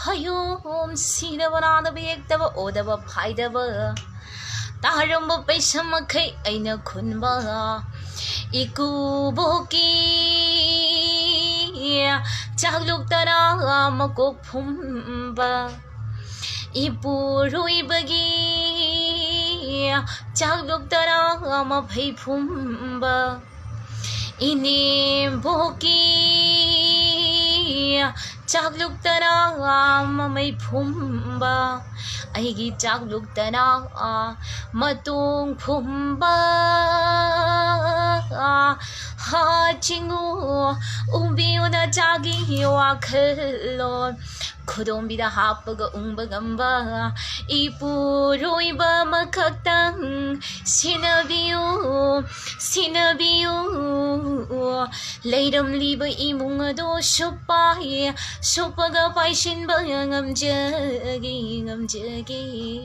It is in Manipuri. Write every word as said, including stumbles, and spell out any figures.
ꯍꯌꯣꯝ ꯁꯤꯗꯕ ꯅꯥꯗꯕ ꯌꯦꯛꯇꯕ ꯑꯣꯗꯕ ꯐꯥꯏꯗꯕ ꯇꯥꯔꯝꯕ ꯄꯩꯁꯥ ꯃꯈꯩ ꯑꯩꯅ ꯈꯨꯟꯕ ꯏꯀꯨꯕꯣꯛꯀꯤ ꯆꯥꯛꯂꯨꯛ ꯇꯔꯥ ꯃꯀꯣꯛ ꯐꯨꯝꯕ ꯏꯄꯨꯔꯣꯏꯕꯒꯤ ꯆꯥꯛꯂꯨꯛ ꯇꯔꯥ ꯃꯐꯩ ꯐꯨꯝꯕ ꯏꯅꯦꯝꯕꯣꯛꯀꯤ ꯆꯥꯛꯂꯨꯛ ꯇꯔꯥ ꯃꯃꯩ ꯐꯨꯝꯕ ꯑꯩꯒꯤ ꯆꯥꯛꯂꯨꯛ ꯇꯔꯥ ꯃꯇꯣꯡ ꯐꯨꯝꯕ ꯍꯥ ꯆꯤꯡꯉꯨ ꯎꯕꯤꯌꯨ ꯅꯆꯥꯒꯤ ꯋꯥꯈꯜꯂꯣꯟ ꯈꯨꯗꯣꯝꯕꯤꯗ ꯍꯥꯞꯄꯒ ꯎꯪꯕ ꯉꯝꯕ ꯏꯄꯨꯔꯣꯏꯕ ꯑꯃꯈꯛꯇꯪ ꯁꯤꯟꯅꯕꯤꯌꯨ ꯁꯤꯟꯅꯕꯤꯌꯨ ꯂꯩꯔꯝꯂꯤꯕ ꯏꯃꯨꯡ ꯑꯗꯣ ꯁꯨꯞꯄꯥꯏ ꯁꯨꯞꯄꯒ ꯄꯥꯏꯁꯤꯟꯕ ꯉꯝꯖꯒꯦ ꯉꯝꯖꯒꯦꯗꯣ